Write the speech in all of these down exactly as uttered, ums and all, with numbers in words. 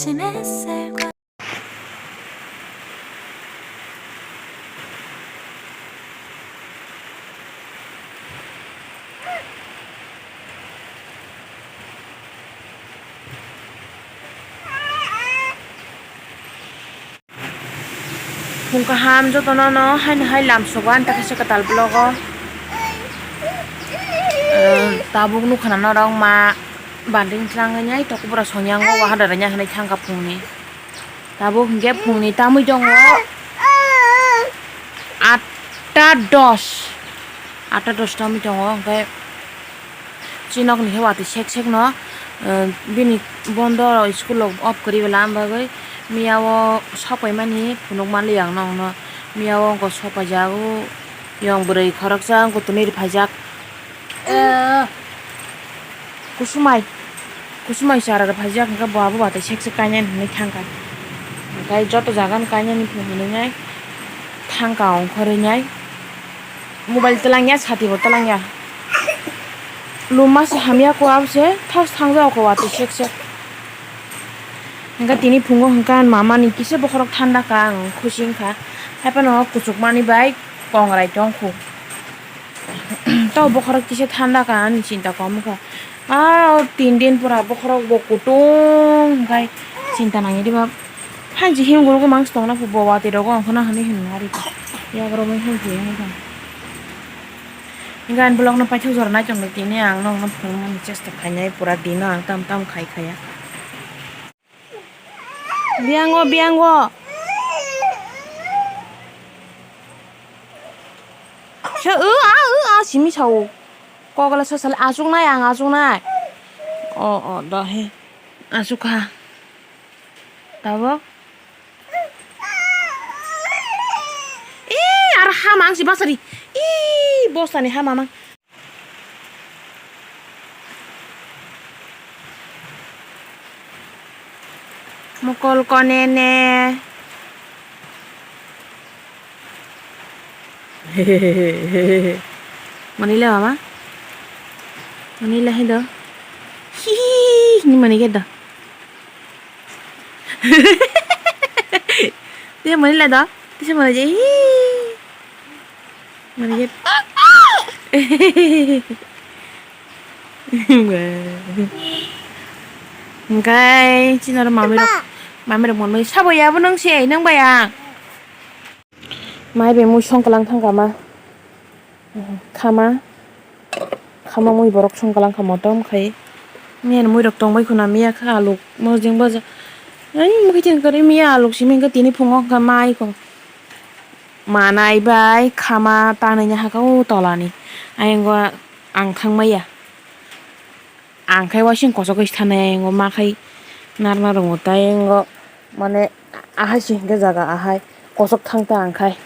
Sin ese Phung kaham jotono no haino hai lam sogo ani ta kaisa kwtal vlog o. Tabuk nukha na norok ma balding tlangnai tokbora songyango waha dara nya hinwi thangkha phungni. Tabuk hinkhe phungni tamwi tongo atta dos, atta dos tamwi tongo hinkhe. Chinokni khe watwi sek sek no, eh, bini bondo school rok off kwrwi bwla, am bagwi miyao sopaimani phunukma liya ang nokno. Miyao wngkha sopaijak, o yong bwrwi khoroksa wngkha tini rw phaijak. Eh, kusumai, kusumai chara rw phaijak, hwnkhe bo abo watwi sek sek kainani hinwi thangkha. Hwnkhe joto jaga no kainani hinwi thangkha ongkhorwi nai. Mobile twlangya, sati bo twlangya. Luma se hamya khe abo se thas thangjak khe watwi sek sek. Hwnkhe tini phungo hwnkhe ani mama ni kisa bokhorok thanda kha, ang khusi wngkha. Haiphano kuchukmani bai kongrai tongkhu. To bokhorok kisa thanda kha, ani chinta kom wngkha. Ah, o tin din pura bokhorok bo kutung hwnkhe chinta nangya diba. Phaiji himguruk mang tongna phu bo watwi rogo, ang kheno hinwi hinwi ari. Yagrok bai hinwi hinwi hinwi. Hingke ani vlog no paithak jora naichomdi tini ang nokno phunukmani chesta khainai pura dino ang tam tam khai khaya. Biyango, biyango. Sa u a u a simi sao. Kokla sa sale achuknai ang achuknai. O o do he. Achukha. Tabok. Ih, ar hamang si basari. Ih, bosani hamamang. Mukol konene. Manila mama. Manila hedo. Hihi, ni manike do. Dia mani la do. Tisa mani je. Mani je. Engkai chinaro mami rok mami rok mami sabo ya bo nang se nang baya. Mai bai mui song kalang thang kama. Khama, khama mui borok song kalang kha motom khai. Miya ni mui rok tong bai khuna miya kha alu mojang baja. Ai mui tin kari miya alu simi kha tini phungo kha mai kho. Manai bai khama tanai ni haka o tola ni. Ayang go ang thang maya. Ang khai wasing kosok khe thanai, ayang o ma khai narwk narwk tai, ayang o mane ahai se hingke jaga ahai kosok thang ta ang khai.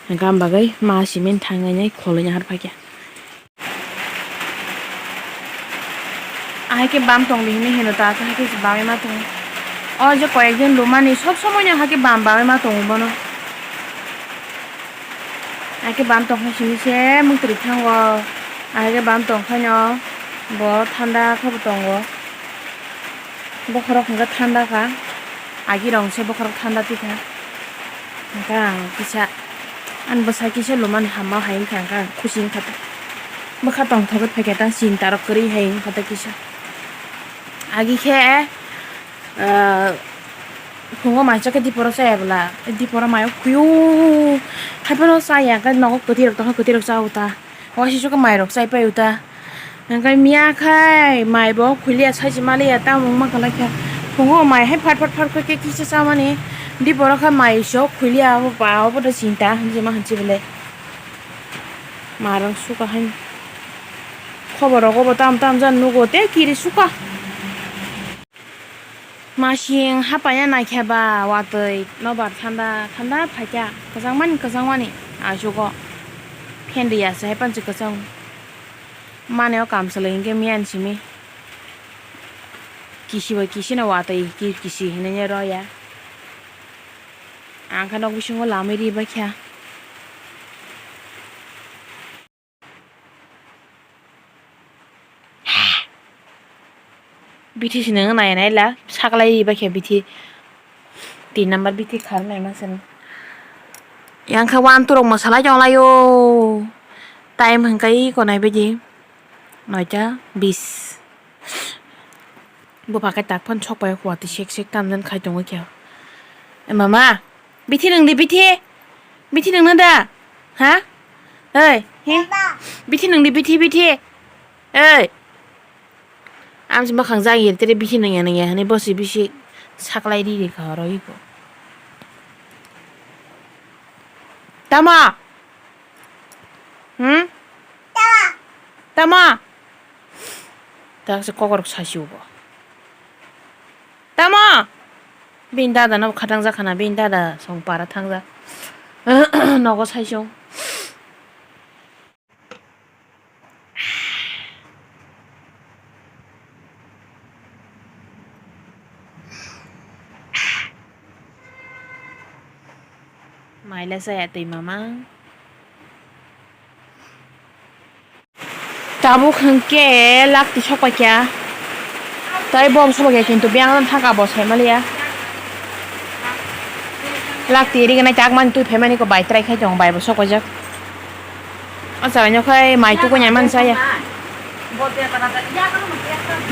Hingke ang bagwi ma cement thang nai kholo nahar phai khe. Ahai khe bam tong di hinui hino ta, ahai khe bam ma tongo. O je koyek din lumani sob somoi no ahai khe bam bam ma tongo bono. Ahai khe bam tong kha simi se mung twi thango. Ahai khe bam tong kha no bo thanda khe bo tongo. Bokhorok hwnkhe thanda kha. Agi rong se bokhorok thanda twi kha. Hwnkhe ang kisa ani bwsa kisa lumani hamma hai wngkha hwnkhe ang khusi wngkha ta. Bwkha tongthok khe phaikhe ta chinta rok kwrwi hai wngkha ta kisa. Agi khe Ah, phungo mai chakhe diporo chaya bwla, diporo mayo kuyu. Haiphano chaya khe nogo kwtwi rok tongkha, kwtwi rok chao ta. Waisa chukhe mai rok chai paio ta. Hingkhe miya khai mai bo khuiliya sachi maliya tamo wngma kwlai kha. Phungo mai hai phat phat phat khe kisa chamani. Diporo khe mai sok khuiliya abo ba obo da chinta hinjima hinchi bwle. Marang suka hai. Khobor rogo bo tam tam jan nugo te kiri suka. Masing hapaiya naikhe ba watwi nobar thanda thanda phaikha kwchangmani kwchangmani achugo fan riya se hai panchi kwchang mani o kamchwlwi hinkhe miyan simi kisi bai kisi no watwi ki kisi hinwi roya ang khe nok bisingo lamwi ribaikha. Bithi sinung nai nai la, saklai ri bakhe bithi. Tin number bithi khar nai ma sini. Yang khe one two rok mwsalai tong lai o. Time hwnkhe iko nai baidi. Noita bis. Bupha khe tak phano sok pai o, watwi sek sek tamjani khai tongo khe. E mama, bithi nung di bithi. Bithi nung na da? Ha? Oi, he? Bithi nung di bithi, bithi. Oi. Amsi makhang jang yer tere bithi nung ya nung ya hani bosi bisi saklai ri ri kha oro iko. Tamo? Hmm? Tamo? Tak se kokorok sasi ubo. Tamo? Bini dada no khatang jak khana, bini dada song para thang jak. Nogo saisong. Maila saya twi mama. Tabuk hwnkhe lakti sokpaikha. Tai bom sokpaikha kintu biyang thangka bo saimaliya. Lakti rignai takmani twi phaimani ko bai trai khai tongo, bai bo sokpaijak. O jaga nw khai mai tuku nai man saya.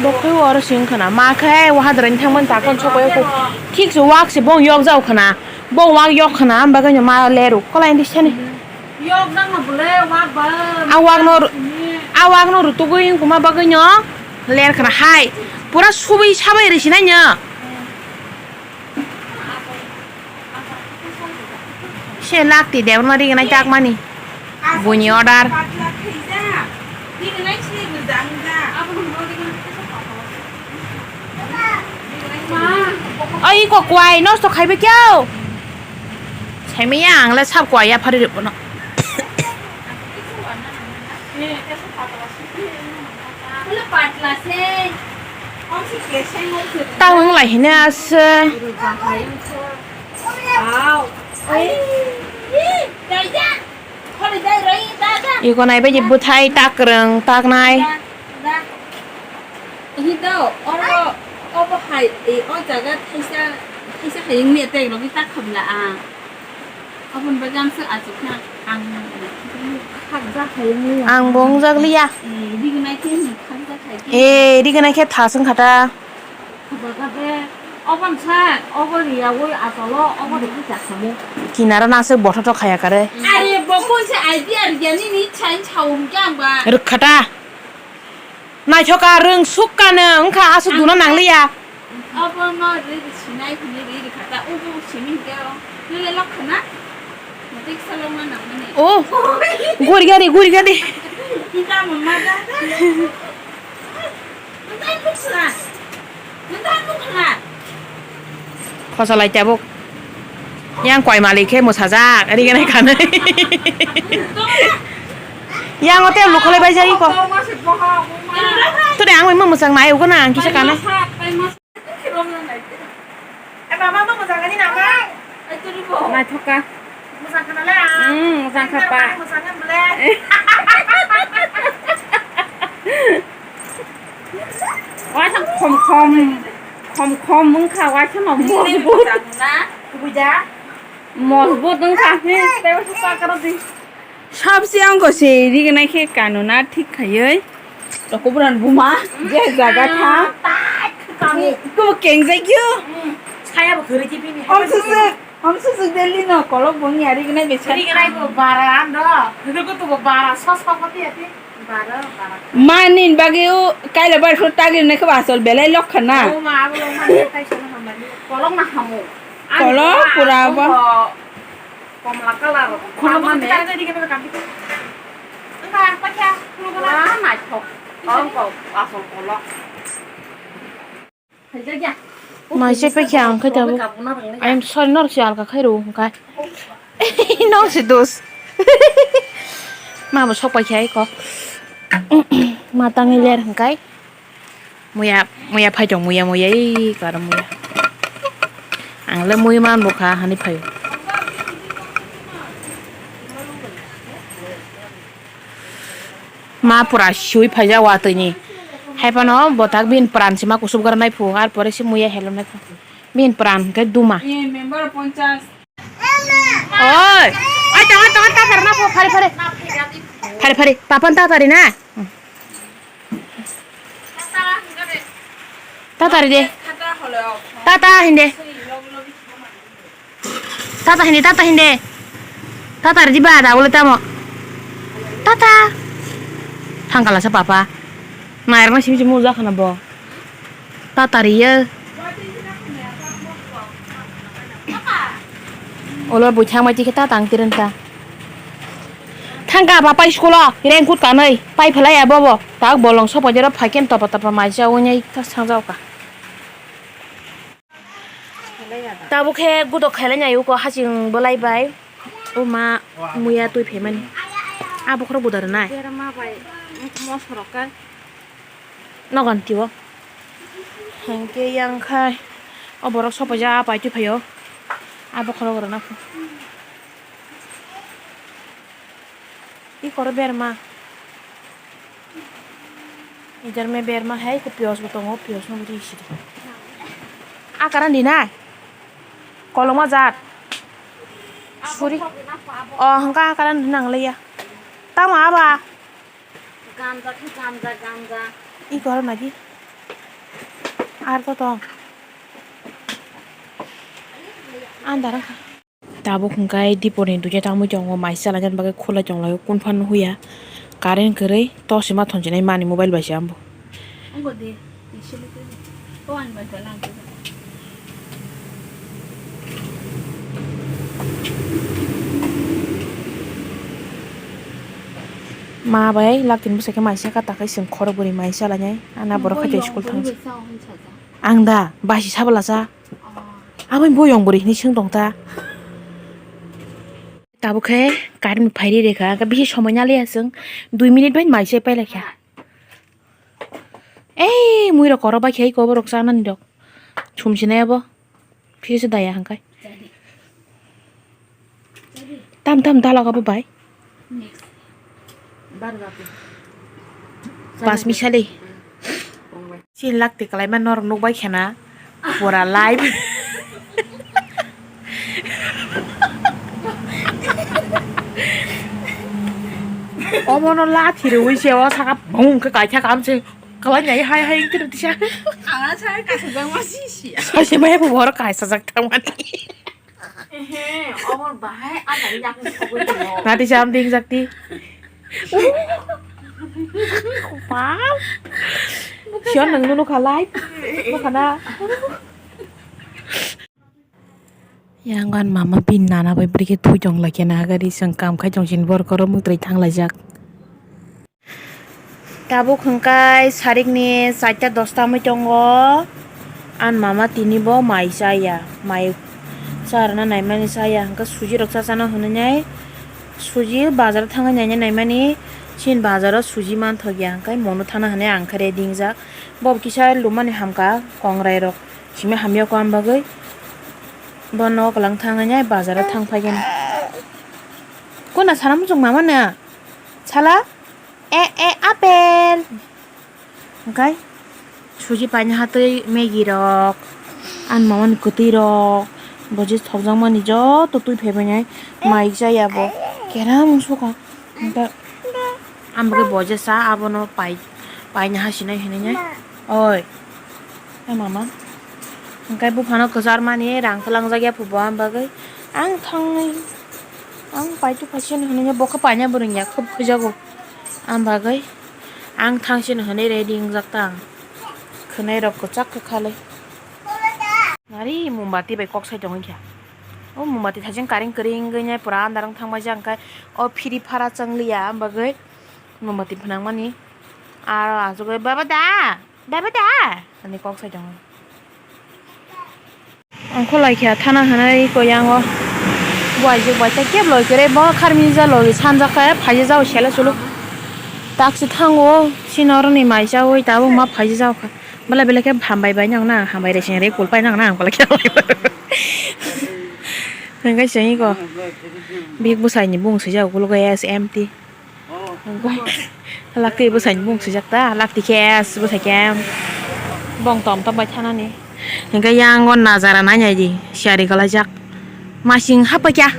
Bo khai oro sing khana ma khai o hadra ni thangmani takon sokoi ko. Thik se wak se bong yok jau khana. Bong wak yok khana am bagwi ma leru kolai ndi sani. Yok nang ma bole wak ba. A wak no ru-, a wak no rutugwi kuma bagwi no ler khana hai. Pura subui sabai ri sinai no. Se lakti debra no rignai takmani. Buini order. Oi, iko kwai nosto khaibe kyo? Saimaya ang le sab kwai ya phari rwno. Tang wng lai hino aswk. Iko nai bai bwthai tak kwrwng taknai. Hi do, oro, obo hai, e, o jaga thaisa, thaisa hai wngya tei logi ta khamla ang. Aboni bagwi ang swk achukha, ang khakjak hai wngya. Ang bo wngjak liya. E, rignai khe ni khakjak hai khe. E, rignai khe thas wngkha ta. Khabaga be, oboni sa, obo riyaui achalo, obo rikhe chakhamu. Kinaro na swk bothoto khaya kare. Are bo kun se idea riya nini chain chawung khe ang ba. Rwkha ta. Naithoka rwng sukka nw wngkha aswk duna nangliya. Obo no rwi sinai hwnwi rwi rwkha ta, ubo simi hwnkhe o. Nule lok khana? Matik salongma nangmani. O. Guri gari, guri gari. Kita mama da. Ntai bukla. Ntai bukla. Khosalai tabuk. Yang koi malik khe mwsajak, rignai khanai. Yang o tei lukholai bai jai ko. Tode ang bai mwsang nai ugo na ang kisa kana. Naithoka. Mwsang khana le ang. Hmm, mwsang kha pa. Mwsang kha le. Waisa khom khom, khom khom wngkha, waisa no mosbut. Kubuja. Mosbut wngkha, he, tei waisa pakaro di. Sabse ang ko se rignai khe kanuna thik khaiwi. Toko buran buma, je jaga tha. Kubo kengjai kyo. Saya bo khwrwi di bini. Om susuk. Hamsuk suk Delhi no kolok bo wngya rignai besa. Rignai bo bara ando. Hido ko to bo bara sos sos mati ati. Bara bara. Manin bagwi o kaila bar phuru tagri nai khe ba asol belai lok khana. O ma abo lok ma kai sana hamani. Kolok na hamo. Kolok pura bo. Komla kalar. Kolok ma me. Tagri rignai kam. Enggak apa ya. Wah, naithok. Kolok asol kolok. Mai se pekhe ang khe tabuk. I am sorry, norok se alka khai rw hwnkha. Norok se dos. Ma bo sok pai khe ai kok. Ma tangwi ler hwnkhe. Muya, muya phai tong, muya, muya, ei karo muya. Ang le mui man bo kha hani phai. Ma pura sui phaijak watwi ni. Hai phano bothak bini pran sima kusubgra nai phu, ar pore se muya helom nai phu. Bini pran hwnkhe duma. Oi, oi, tongo, tongo, ta phari na phu, phari, phari. Phari, phari, papan ta phari na. Tatari de. Tata hinde. Tata hinde, tata hinde. Tatari di ba da ule tamo. Tata. Thangkala sa papa. Nairma simi simi uja khana bo. Tatari ye. Olo bo thang mai tikhe tata ang tiren ta. Thangka papa school o, rengkut kanwi, pai phalai abo bo. Tak bolong sopo jero phaiken topa topa maisa wngnai ta sangjao ka. Tabuk khe gudok khailai nai uko haching bolai bai. O ma muya twi phaimani. Abo khoro budar nai. Berma bai mosoro ka. Nogon tibo. Hengke yang khai. O borok sopo ja pai twi phaio. Abo khoro goro na. I koro berma. Ijar me berma hai ko piyos bo tongo, piyos no budi sidi. Akaran di nai. Koloma jat. Suri. O hangka akaran di nang leya. Tama aba. Ganja khe ganja, ganja. I koro nagi. Ar to tong. Andar wngkha. Tabuk hwnkhe dipor ni duiya tangwi tongo, mai chalaijani bagwi khulai tonglaio, kunphano huya. Current kwrwi, tok se ma thongjinai mani mobile bai se ambo. Ma bai laktin bwsai khe mai saka takhai chwng khorok bwrwi mai chalainai. Ana borok khaito school thang. Ang da baisi sabala cha. Aboni boyong bwrwi hinwi swng tong ta. Tabuk khe current phairi rekha, hwnkhe bisi somoi naliya chwng, dui minute bai mai se pailai kha. Ei mui rok koro bai khe iko borok chanani rok. Sum sinai abo. Phiri se daya hwnkhe. Tam tam dalok abo bai. Pas misali. Chin lakti kalaima norok nukbai khena. Pura live. Omono lathi rwi se o saka bung khe kaitha kam se kalai nai hai hai tiri tisa. Ang a sai kasajak ma si si. Sai se mai bo horo kaisajak thangmani. Ehe, obo bahai a tani yakni sogwi tongo. Nati sam ding jakti. Wow. Siyon nang nunu khalai. Nukha na. Yang kan mama bin nana bai beri ke thui jong lagi na gari sengkam khai jong sin bor koro mutri thang laijak. Tabuk hwnkhe sarikni charta dosta wngwi tongo. Ani mama tini bo mai chaya, mai charwna naimani chaya, hwnkhe suji rok chachana hwnwi nai suji bazaro thangwi naina naimani. Chini bazaro suji manthokya, hwnkhe mono thana hwnwi ang khe ready wngjak. Bo kisa lumani hamkha, kongrai rok simi hamya kwan bagwi. Bo nok kwlang thangwi nai bazaro thang phaikhe. Kona sana muchung mama na? Sala? E, e, apple. Hwnkhe suji paina hatwi Maggie rok, ani mamani kwtwi rok, bo je thokjakmani joto twi phaibainai mai chaya bo. Kerang sukha. Hwnkhe ang bagwi bo je cha abono pai, paina hasinai hinwi nai. Oi. E mama. Hwnkhe buphano kwcharmani rang twlangjakya phubo ang bagwi. Ang thangwi, ang paitwi phaisiyani hinwi bo khe paina bo rwngya, khub khujago. Ang bagwi ang thangsin hwnwi ready wngjak ta ang. Khwnai rok kwchak kwkhalwi. Nari mombati bai kok sai tongwi kha. O mombati thaising karing kring wngwi nai pura andar wng thangbai jak hwnkhe o phiri phara chwng liya ang bagwi mombati phnangmani. Aro asugwi, "Baba da, baba da," hwnwi kok sai tongo. Ang kholai kha thana hwnwi koyango. Bo aijak bai tei kebo loi kwrwi, bo kharmija loi sanjak khe phaijak jao sele sulu. Taksi thango, sini oroni mai chaui tabuk ma phaijak jao kha. Belai belai khe hambai bai nang na, hambai resing re kulpai nang na, ang belai khe hambai bai. Hwnkhe chengiko. Bihik bwsaini bung swijak ukulukgo S M T. Hwnkhe. Lakti bwsai bung swijak ta, lakti khe bwsai khe bong tom tom bai thanani. Hingke yang o najara nai nai di, siyari kwlaijak. Masing hapakya.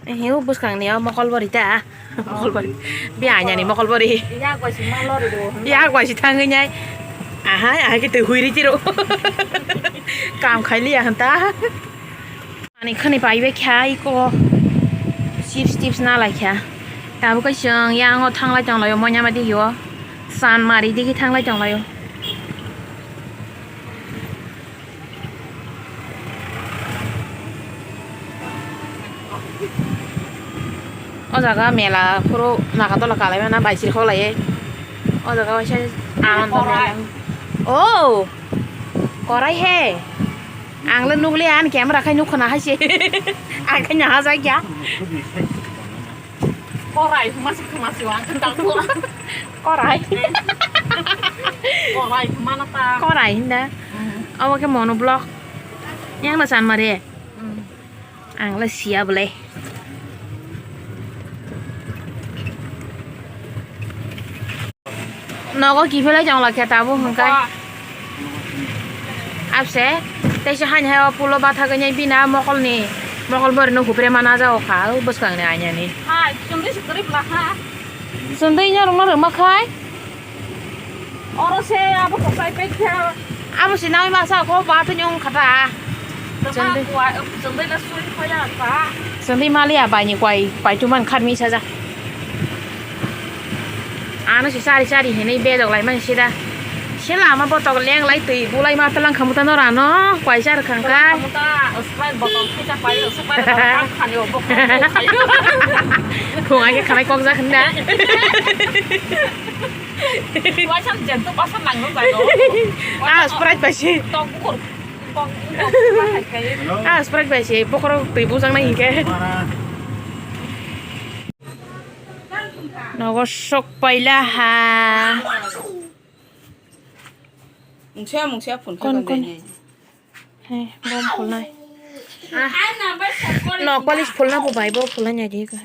Hiu bwskang ni o mokol bori ta. Mokol bori. Bi anyani mokol bori. Yak bai si ma lori do. Yak bai si thangwi nai. Ahai, ahai ke twi hui ri tiro. Kam khai liya hanta. Ani khani pai bai kha iko. Chips tips na lai kha. Tabuk kai chwng yang o thanglai tonglaio moina ma digi o. San mari digi thanglai tonglaio. O jaga mela phuru Naga tola kalai mano bai siri kok lai. O jaga waisa anando mela. Oh! Korai he. Ang le nukliya ani camera khai nukha na hai se. Ang khai na ha jai kya. Korai, masi masi wang kentang ko. Korai. Korai, mana ta? Korai hinda. Hmm. Omo ke mono block. Yang na san mare. Hmm. Ang le siya bole. Nogo kiphilai chong lakhe tabuk hwnkhe. Abse, teisa hani hai o pulo bathagwi nai bina mokolni, mokol borino hupre mana jao kha, o bwskangni ainani. Hai, chwngwi se kwrwi bwla kha. Chwngwi norokno rwma khai. Oro se abo kwchai pek khe. Abo se nawi masa ko ba twi nyong khata. Chwngwi. Chwngwi na suri khoya ta. Chwngwi maliya baini kwai, kwai tuman kharmi saja. Ano si sari sari hinui bedok lai mani sida. Se lama botok leng lai twi bulai ma talang khamu ta nora no kwai sar khang kai. Khamu ta, Sprite botol khaisa pai, Sprite botol khani o bokol khayo. Phung age khanai kok jak hinda. Waisam jen to pasan nang no jai no. Ah, Sprite bai si. Tok bukur, tok bukur khai khai. Ah, Sprite bai si. Bokorok twi bujang nai hinkhe. Nogo sok paila ha. Mungsa mungsa phun khe kon kon. He, bom phulnai. Nok palis phulna bo bai bo phulna nyadi ko.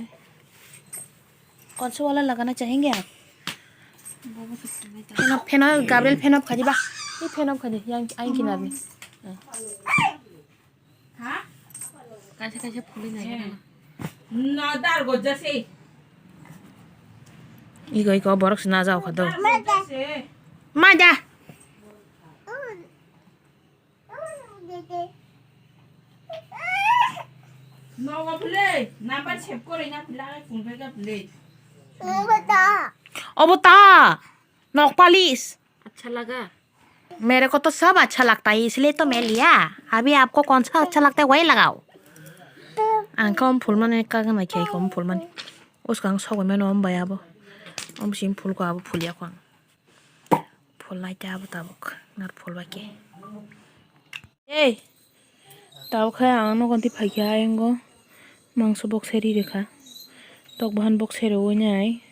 Kon se wala lagana chahenge aap? Pheno, pheno, Gabriel pheno khadi ba. Ye pheno khadi yang ain kinarni. Ha? Kaisa kaisa phulwi nai gana. No dar gojja se. Iko iko borok se najao kha do. Dar gojja se. Maida. No wa phulwi, number save kore na phulwi, phone pay ka phulwi. Obo ta. Nok palis. अच्छा लगा? मेरे को तो सब अच्छा लगता है, इसलिए तो मैं लिया। अभी आपको कौन सा अच्छा लगता है, वही लगाओ। Ang khe om phulmani kagana khe om phulmani. Uskang sogwi mano om bai abo. Om sim phulko abo phulya kho ang. Phulnai tei abo tabuk nar phulbai khe. Ei, tabuk khe ang nogo twi phaikha ayang o mangso bok seri rikha. Tok bahan bok seri oi nai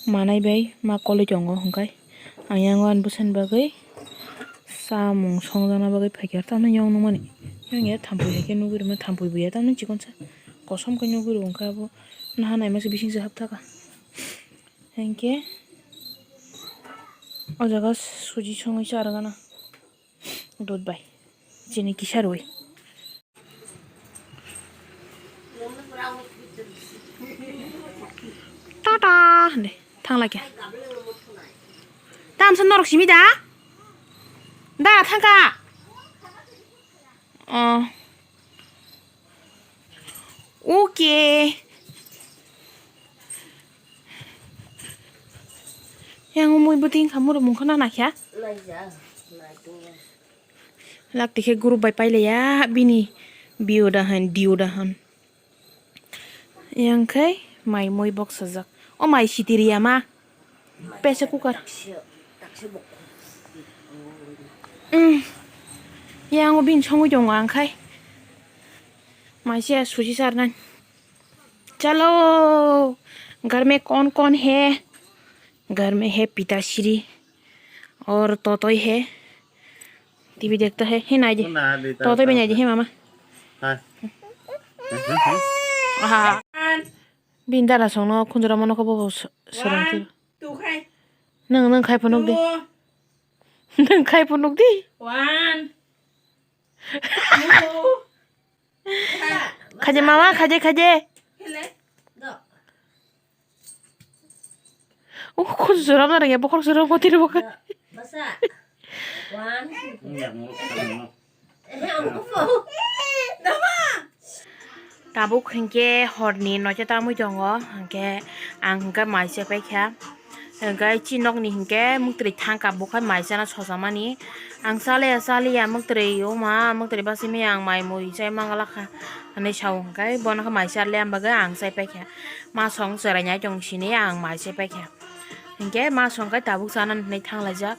manai bai ma koloi tongo hwnkhe ayang o ani bwsani bagwi samung songjakna bagwi phaikha tamni yong nukmani. Yong ya thampui hai khe nugwi rwmani thampui buya tamni chikonsa kosom khe nugwi rw hwnkhe abo naha naima se bisingsa hapthaka. Hinkhe o jaga suji songwi charwgana dud bai chini kisa rwi. Tata hwnwi thangla khe. Tamsa norok simi da? Da thangkha. Oh. Okay. Yang umui buting kamu rumung khana nakya? Lak tikhe group bai pailaya bini bio dahan dio dahan. Yang khai mai moi box sajak. O mai sitiriya ma. Pressure cooker. Mm. Yang o bin songwi tongo ang khai. Maise suji sarnan. Chalo. Ghar mein kaun kaun hai? Ghar mein hai Pitasri aur Totoi hai. T V dekhta hai. Hai nai di. Totoi bhi nai di hai mama. Aha. Bini dara songno khunjura mano khe bo s-, swrwng khe. One, two, khai. Nwng, nwng khai phunuk di. Two. Nwng khai phunuk di. One. Two. Khaje mama, khaje, khaje. Hele. Do. O khunjura mano rwngya, bokhorok jora motiro bo kha. Do. Basa. One. Tabuk hinkhe horni noita tamwi tongo, hinkhe ang hinkhe mai se paikha, hinkhe chini nokni hinkhe muktwi thangkha, bukhai mai chana sosamani, ang chaliya chaliya muktwi, o ma, muktwi basimi ang mai mui chai manglakha hinwi sao, hinkhe bono khe mai charle ang bagwi ang chai paikha, masong chwrainai tong sini ang mai chai paikha, hinkhe masong khe tabuk chanani hinwi thanglaijak.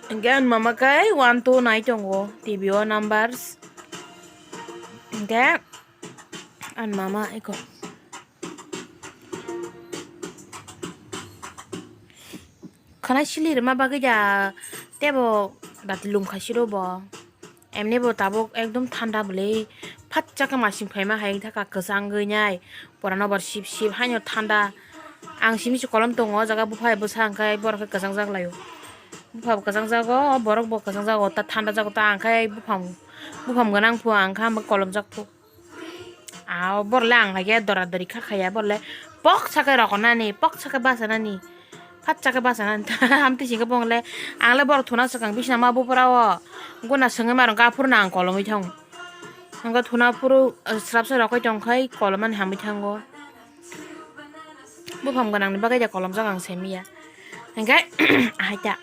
Hinkhe ani mama khe one two nai tongo T V o numbers. Hinkhe ani mama eko. Khwnai sili rwma bagwi da tebo dati lum khaisiro bo. Emni bo tabuk ekdom thanda bwle. Phatsa khe masing phaima hai wngkha kwchangwi nai. Pora nobar sip sip haino thanda. Ang simi se kolom tongo, o jaga bupha bai bwsa hwnkhe borok khe kwchang jak laio. Bupha bo kwchang jago, borok bo kwchang jago, ta thanda jago, ta ang khe buphang, buphang gwnang phu ang khe kolom jak phu. A borok le ang hai khe dora dori kha khaya, borok le pok sa khe rokonani, pok sa khe basanani, phat sa khe basanani, hamtwi singkhe bong le ang le borok thuna swkang bisna ma bupra o guna swngwi maro gaphuru no ang kolomwi thango. Hwnkhe thuna phuru, eh, swrapsa rokoi tong khai kolomani hamwi thango. Buphang gwnangni bagwi da kolomjak ang semiya. Hwnkhe, hai ta.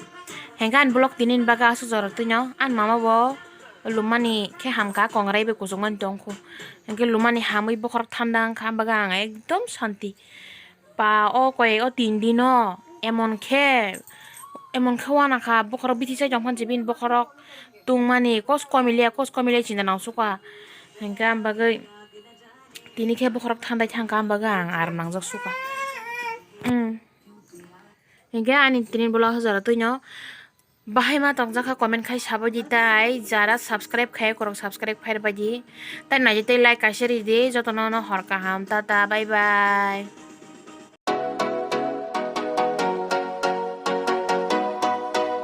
Hwnkhe ani vlog tinini bagwi aswk jora twino. Ani mama bo lumani khe hamkha, kongrai bai kuchukmani tongkhu. Hwnkhe lumani hamwi bokhorok thanda wngkha, ang bagwi ang ekdom santi. Pa o koi o tin dino emon khe, emon khe uanakha, bokhorok bithi chai tongphani se bini bokhorok tungmani kos komiliya, kos komiliya chinta nang sukha. Hwnkhe ang bagwi tini khe bokhorok thandai thangkha, ang bagwi ang aram nangjak sukha. Hwnkhe ani tini vlog hajora twino bahai ma tongjakha comment khai sabaidi tai jara subscribe khai korok subscribe khai rwbaidi tai naidi tai like kaisa ridi jotono no hor kaham tata bye bye.